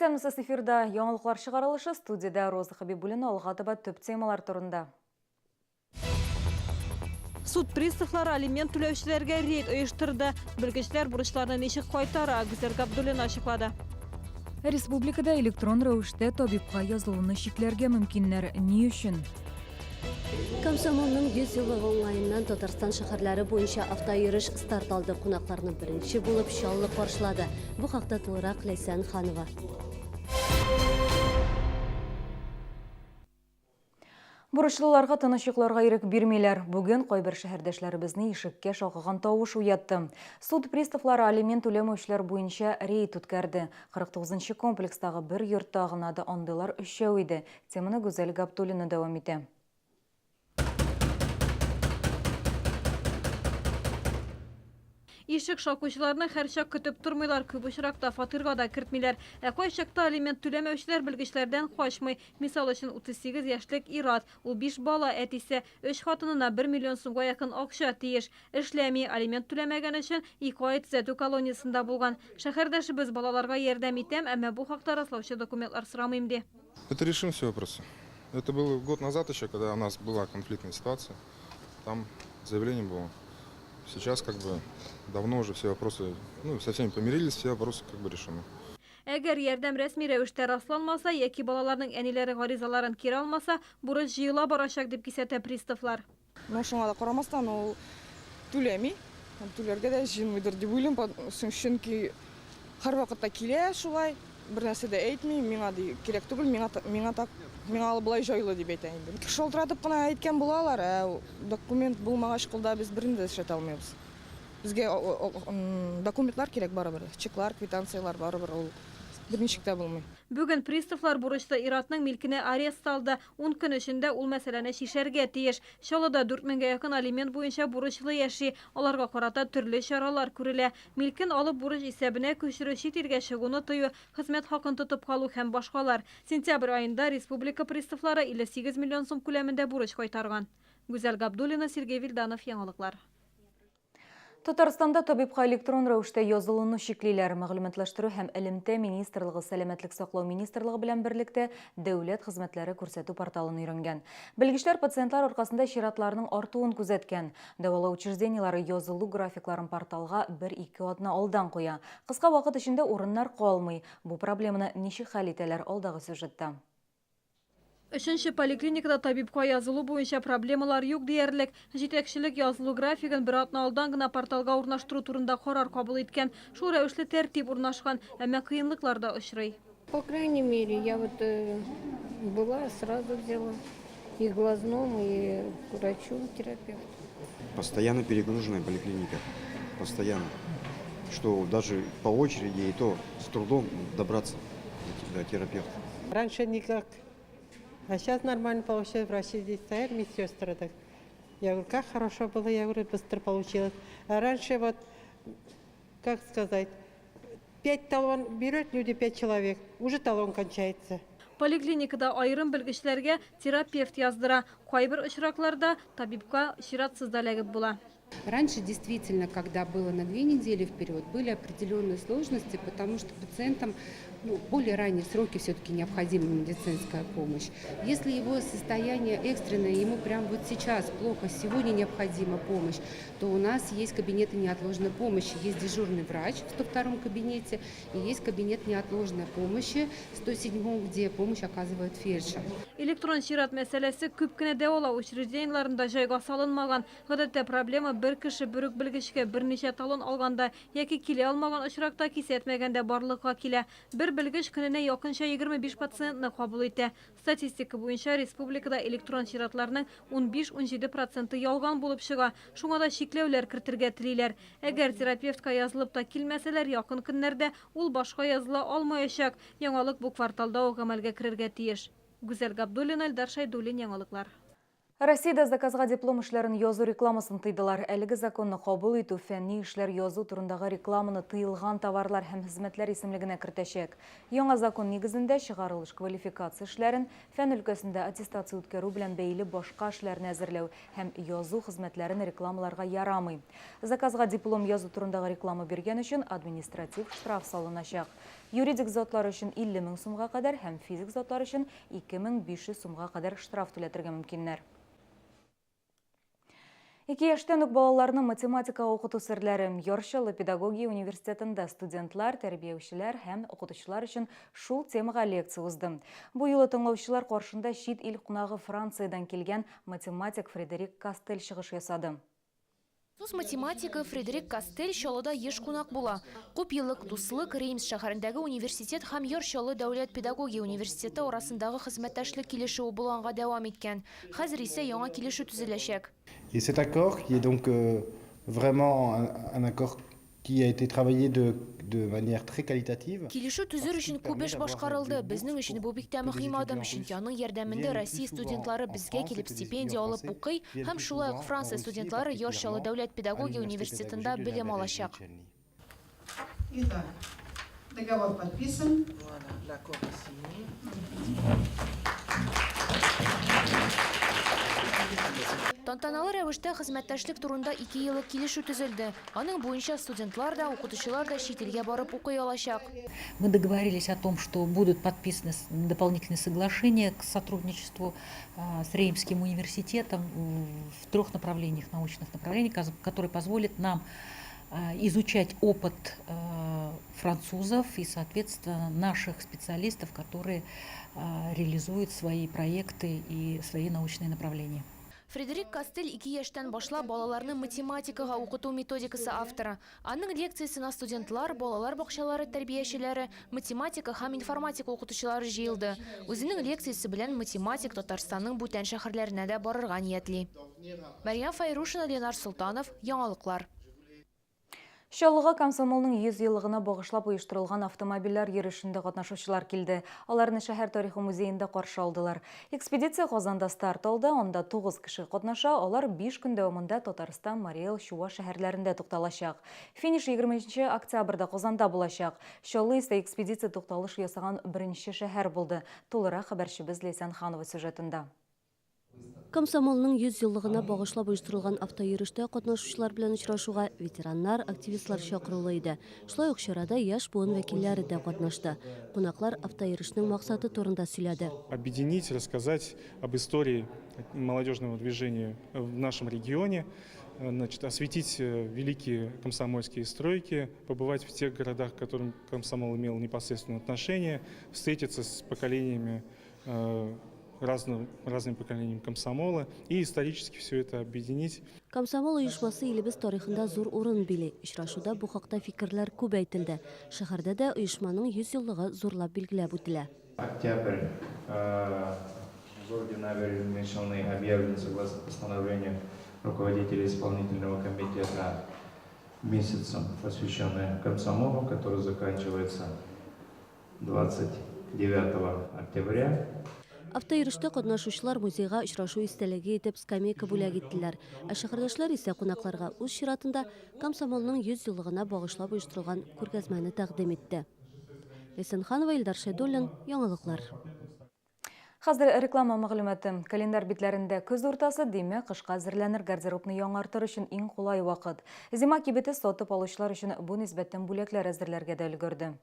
Исәнмесез эфирда яңалыклар чыгарылышы студиядә Роза Хабибуллина алга таба төп темалар турында. Суд приставлары алимент түләүчеләргә рейд оештырды. Белгечләр бурычларны ничек кайтара, Гүзәл Габдуллина ачыклады. Республикада электрон рәвештә табибка язылуны чикләргә мөмкиннәр. Ни өчен? Комсомолның 100 еллыгы уңаеннан Татарстан шәһәрләре буенча автойөреш старт алды. Кунакларны беренче булып Чаллы каршылады. Бу хакта тулырак Ләйсән Ханова. Бурычлыларга тыныч йокларга ирек бирмиләр. Бүген кайбер шәһәрдәшләребезне ишеккә шакыган тавыш уятты. Суд приставлары алимент түләмәүчеләр буенча рейд үткәрде. 49 нчы комплекстагы бер йортта гына да андыйлар өчәү иде. Теманы Гүзәл Габдуллина дәвам итә. Ишек шакучыларны һәрчак көтеп тормыйлар, күп очракта фатирга да кертмиләр. Ә кайчакта алимент түләмәүчеләр белгечләрдән качмый. Мисал өчен, 38 яшьлек ир-ат, ул биш бала әтисе, өч хатынына бер миллион сумга якын акча тиеш. Эшләми, алимент түләмәгән өчен ике ай төзәтү колониясендә булган. Шәһәрдәшебез балаларга ярдәм итәм, әмма бу хакта раслаучы документлар сорамыйм, ди. Это решим все вопросы. Это было год назад еще, когда у нас была конфликтная ситуация. Там заявление было. Сейчас как бы давно уже все вопросы, ну, со всеми помирились, все вопросы как бы решены. Әгәр ярдәм рәсми рәвештә расланмаса яки балаларның әниләре гаризаларын кире алмаса, бурыч җыела барачак, дип кисәтә приставлар. Но шуңа да карамастан, ул түләми. Һәм түләргә дә җыенмыйдыр дип уйлыйм, чөнки һәрвакытта килә шулай, бер нәрсә дә әйтми, миңа ди кирәк түгел, миңа миңа так миңа болай җайлы дип әйтә инде. Шалтыратып кына әйткән булалар, ә документ булмагач кулда без берни дә эшләтә алмыйбыз. Безгә документлар кирәк барыбер, чеклар, квитанцияләр барыбер ул берничек тә булмый. Бүген приставлар бурычлы ир-атның милкенә арест салды. Ун көн эчендә ул мәсьәләне чишәргә тиеш. Чаллыда дүрт меңгә якын алимент буенча бурычлы яши. Аларга карата төрле чаралар күрелә. Милкен алып бурыч исәбенә күчерү, чит илгә чыгуны тыю, хезмәт хакын тотып калу һәм башкалар. Сентябрь аенда республика приставлары 58 миллион сум күләмендә бурыч кайтарган. Гүзәл Габдуллина, Сергей Вильданов, Яңалыклар. Татарстанда табибка электрон рәвештә язылуны чиклиләр. Мәгълүматлаштыру һәм элемтә министрлыгы Сәламәтлек саклау министрлыгы белән берлектә дәүләт хезмәтләре күрсәтү порталын өйрәнгән. Белгечләр пациентлар аркасында чиратларның артуын күзәткән. Дәвалау учреждениеләре язылу графикларын порталга бер-ике атна алдан куя. Кыска вакыт эчендә урыннар калмый. Бу проблеманы ничек хәл итәләр, алдагы сюжетта. Өченче поликлиникада табибка язылу буенча проблемалар юк диярлек. Җитәкчелек язылу графигын бер атна алдан гына порталга урнаштыру турында карар кабул иткән. Шул рәвешле тәртип урнашкан, әмма кыенлыклар да очрый. По крайней мере, я вот была, сразу взяла и к глазному, и к врачу, терапевту. Постоянно перегруженная поликлиника, постоянно. Что даже по очереди и то с трудом добраться до терапевта. Раньше никак, а сейчас нормально получилось, врачи здесь стоят, медсестры так. Я говорю, как хорошо было, я говорю, быстро получилось. А раньше вот, как сказать, 5 талон берет люди, 5 человек, уже талон кончается. Поликлиникада аерым белгечләргә терапевт яздыра. Кайбер очракларда табибка чиратсыз да эләгеп була. Раньше действительно, когда было на 2 недели вперед, были определенные сложности, потому что пациентам, ну, более ранние сроки все-таки необходима медицинская помощь. Если его состояние экстренное, ему прямо вот сейчас плохо, сегодня необходима помощь, то у нас есть кабинеты неотложной помощи. Есть дежурный врач в 102 кабинете и есть кабинет неотложной помощи в 107, где помощь оказывает фельдшер. Электрон чират мәсьәләсе күп кенә дәвалау учреждениеләрендә җайга салынмаган. Гадәттә проблема бер кеше бер үк белгечкә берничә талон алганда яки килә алмаган очракта кисәтмәгәндә барлыкка килә. Бер белгеч көненә якынча 25 пациентны кабул итә. Статистика буенча, республикада электрон чиратларның унбиш-унҗиде проценты ялган булып чыга. Шуңа да чикләүләр кертергә телиләр. Әгәр терапевтка язылып та килмәсәләр, якын көннәрдә ул башка языла алмаячак. Яңалык бу кварталда ук гамәлгә керергә тиеш. Гүзәл Габдуллина, Илдар Шәйдуллин, Яңалыклар. Россиядә заказга диплом эшләрен язу рекламасын тыйдылар. Әлеге законны кабул итү фәнни эшләр язу турындагы рекламаны тыелган товарлар һәм хезмәтләр исемлегенә кертәчәк. Яңа закон нигезендә чыгарылыш квалификация эшләрен, фән өлкәсендә аттестация үткәрү белән бәйле башка эшләрне әзерләү һәм язу хезмәтләрен рекламаларга ярамый. Заказга диплом язу турындагы реклама биргән өчен административ штраф салыначак. Юридик затлар өчен 50 мең сумга кадәр һәм физик затлар өчен 2500 сумга кадәр штраф түләтергә мөмкиннәр. Ике яшьтән үк балаларны математикага укыту серләре. Яр Чаллы педагогия университетында студентлар, тәрбиячеләр һәм укытучылар өчен шул темага лекция узды. Бу юлы тыңлаучылар каршында чит ил кунагы Франциядән килгән математик Фредерик Кастель чыгыш ясады. Француз математигы Фредерик Кастель Чаллыда еш кунак була. Күпьеллык дуслык Реймс шәһәрендәге университет һәм Яр Чаллы дәүләт педагогия университеты арасындагы хезмәттәшлек килешүе булганга дәвам иткән. Хәзер исә яңа килешү төзеләчәк. Et cet accord, qui est donc vraiment un accord qui a été travaillé de de manière très qualitative. Килешү төзер өчен күп эш башкарылды. Безнең өчен бу бик тә мөһим адым, чөнки аның ярдәмендә Россия студентлары безгә килеп стипендия алып укый һәм шулай ук Франция студентлары Яр Чаллы дәүләт педагогия университетында белем алачак. Итак, договор подписан. Voilà, l'accord est signé. Тантаналы рәвештә хезмәттәшлек турында икееллык килешү төзелде. Аның буенча студентлар да, укытучылар да чит илгә барып укый алачак. Мы договорились о том, что будут подписаны дополнительные соглашения к сотрудничеству с Реймским университетом в трех направлениях, научных направлениях, которые позволят нам изучать опыт французов и, соответственно, наших специалистов, которые реализуют свои проекты и свои научные направления. Фредерик Кастель ике яшьтән башлап балаларны математикага укыту методикасы авторы. Аның лекциясенә студентлар, балалар бакчалары тәрбиячеләре, математика һәм информатика укытучылары җыелды. Үзенең лекциясе белән математик Татарстанның бүтән шәһәрләренә дә барырга ниятли. Мәрьям Файрушина, Ленар Солтанов, Яңалыклар. Чаллыга комсомолның 100 еллыгына багышлап оештырылган автомобильләр йөрешендә катнашучылар килде. Аларны шәһәр тарихы музеенда каршы алдылар. Экспедиция Казанда старт алды, анда 9 кеше катнаша, алар 5 көн дәвамында Татарстан, Марий Эл, Чуваш шәһәрләрендә тукталачак. Финиш 20 октябрьдә Казанда булачак. Чаллы исә экспедиция тукталыш ясаган беренче шәһәр булды. Тулырак хәбәрчебез Ләйсән Ханова сюжетында. Комсомолның 100 еллыгына багышлап оештырылган автойөрештә катнашучылар белән очрашуга ветераннар, активистлар чакырулы иде. Шулай ук чарада яшь буын вәкилләре дә катнашты. Кунаклар автойөрешнең максаты турында сөйләде. Объединить, рассказать об истории молодежного движения в нашем регионе, значит, осветить великие комсомольские стройки, побывать в тех городах, к которым комсомол имел непосредственное отношение, встретиться с поколениями, разными поколениями комсомола и исторически все это объединить. Комсомол оешмасы илебез тарихында зур урын били. Очрашуда бу хакта фикерләр күп әйтелде. Шәһәрдә дә оешманың 100 еллыгы зурлап билгеләп үтелә. Октябрь в городе Набережные Челны объявлен согласно постановлению руководителя исполнительного комитета месяцем, посвященным комсомолу, который заканчивается 29 октября. Автойөрештә катнашучылар музейга очрашу истәлеге итеп скамейка бүләк иттеләр. Ә шәһәрдәшләр исә кунакларга үз чиратында комсомолның 100 еллыгына багышлап оештырылган күргәзмәне тәкъдим итте. Ләйсән Ханова, Илдар Шәйдуллин, Яңалыклар. Хәзер реклама мәгълүматы. Календарь битләрендә көз уртасы, димәк, кышка әзерләнер гардеробны яңартыр өчен иң кулай вакыт. Зима кибете сатып алучылар өчен бу нисбәттән бүләкләр әзерләргә дә өлгерде.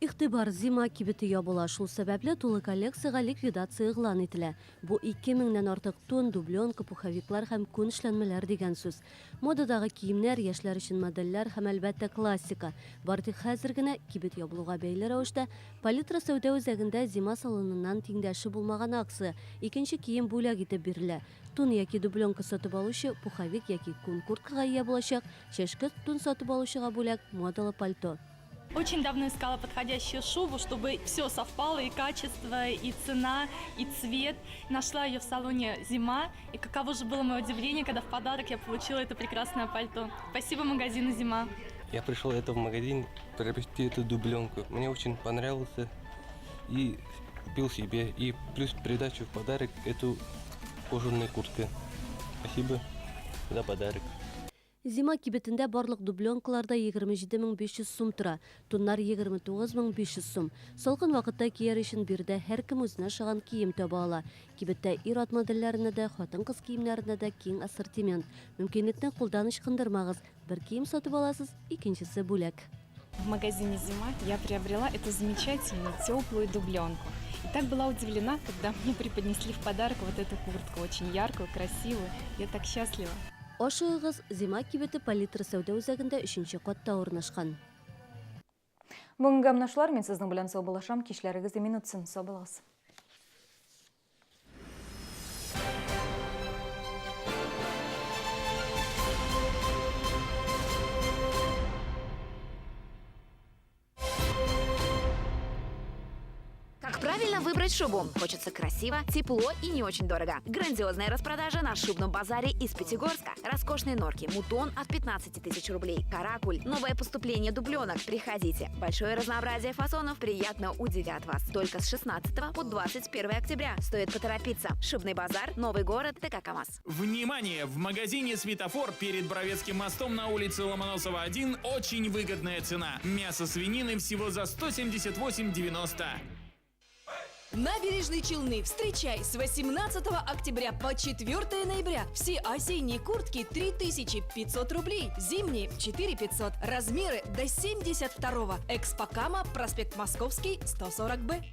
Игътибар, Зима кибете ябыла. Шул сәбәпле тулы коллекциягә ликвидация игълан ителә. Бу 2000нән артык тун, дубленка, пуховиклар һәм күн эшләнмәләр дигән сүз. Модадагы киемнәр, яшьләр өчен модельләр һәм әлбәттә классика. Бары тик хәзер генә кибет ябылуга бәйле рәвештә Палитра сәүдә үзәгендә Зима салоныннан тиңдәше булмаган акция икенче кием бүләк итеп бирелә. Тун яки дубленка сатып алучы пуховик яки күн курткага ия булачак, чәшке тун сатып алучыга бүләк модалы пальто. Очень давно искала подходящую шубу, чтобы все совпало, и качество, и цена, и цвет. Нашла ее в салоне «Зима», и каково же было мое удивление, когда в подарок я получила это прекрасное пальто. Спасибо магазину «Зима». Я пришел это в магазин приобрести эту дубленку. Мне очень понравился и купил себе. И плюс придачу в подарок эту кожаную куртку. Спасибо за подарок. Зима кибетендә барлык дубленкалар да 27 500 сум тора. Туннар 29 500 сум. Салкын вакытта кияр өчен биредә һәркем үзенә ошаган кием таба ала. Кибеттә ир-ат модельләренә дә, хатын-кыз киемнәренә дә киң ассортимент. Мөмкинлекне кулдан ычкындырмагыз. Бер кием сатып аласыз, икенчесе бүләк. В магазине «Зима» я приобрела эту замечательную теплую дубленку. И так была удивлена, когда мне преподнесли в подарок вот эту куртку, очень яркую, красивую. Я так счастлива. Ашыгыгыз, Зима кибете Палитра сәүдә үзәгендә өченче катта урнашкан. Бүгенгә менә шулар, мин сезнең белән саубуллашам, кичләрегез имин үтсен, сау булыгыз. Как правильно выбрать шубу? Хочется красиво, тепло и не очень дорого. Грандиозная распродажа на шубном базаре из Пятигорска. Роскошные норки, мутон от 15 тысяч рублей, каракуль, новое поступление дубленок. Приходите. Большое разнообразие фасонов приятно удивят вас. Только с 16 по 21 октября. Стоит поторопиться. Шубный базар, Новый город, ТК КамАЗ. Внимание! В магазине «Светофор» перед Боровецким мостом на улице Ломоносова 1 очень выгодная цена. Мясо свинины всего за 178,90. Набережные Челны. Встречай с 18 октября по 4 ноября. Все осенние куртки 3500 рублей, зимние 4500. Размеры до 72-го. Экспокама, проспект Московский, 140Б.